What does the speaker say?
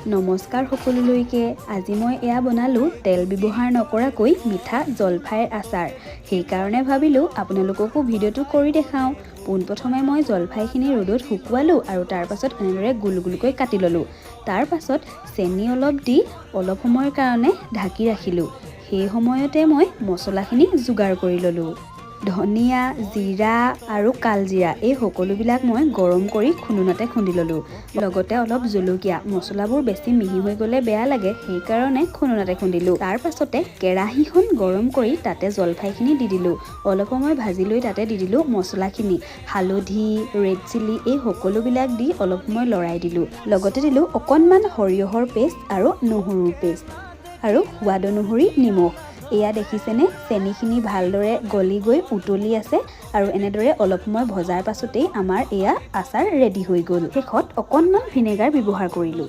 নমস্কাৰ সকলোলৈকে। আজি মই এয়া বনালোঁ তেল ব্যৱহাৰ নকৰাকৈ মিঠা জলফাইৰ আচাৰ। সেইকাৰণে ভাবিলোঁ আপোনালোককো ভিডিঅ'টো কৰি দেখাওঁ। পোনপ্ৰথমে মই জলফাইখিনি ৰ'দত শুকুৱালোঁ আৰু তাৰ পাছত এনেদৰে গোল গোলকৈ কাটি ল'লোঁ। তাৰ পাছত চেনি অলপ দি অলপ সময়ৰ কাৰণে ঢাকি ৰাখিলোঁ। সেই সময়তে মই মছলাখিনি যোগাৰ কৰি ল'লোঁ। ধনিয়া, জিৰা আৰু কালজিৰা এই সকলোবিলাক মই গৰম কৰি খুন্দোনাতে খুন্দি ল'লোঁ, লগতে অলপ জলকীয়া। মছলাবোৰ বেছি মিহি হৈ গ'লে বেয়া লাগে, সেইকাৰণে খুন্দোনাতে খুন্দিলোঁ। তাৰ পাছতে কেৰাহীখন গৰম কৰি তাতে জলফাইখিনি দি দিলোঁ। অলপ সময় ভাজি লৈ তাতে দি দিলোঁ মছলাখিনি, হালধি, ৰেড চিলি এই সকলোবিলাক দি অলপ সময় লৰাই দিলোঁ। লগতে দিলোঁ অকণমান সৰিয়হৰ পেষ্ট আৰু নহৰুৰ পেষ্ট আৰু সোৱাদ অনুসৰি নিমখ। এয়া দেখিছেনে, চেনিখিনি ভালদৰে গলি গৈ উতলি আছে আৰু এনেদৰে অলপ সময় ভজাৰ পাছতেই আমাৰ এয়া আচাৰ ৰেডি হৈ গ'ল। শেষত অকণমান ভিনেগাৰ ব্যৱহাৰ কৰিলোঁ।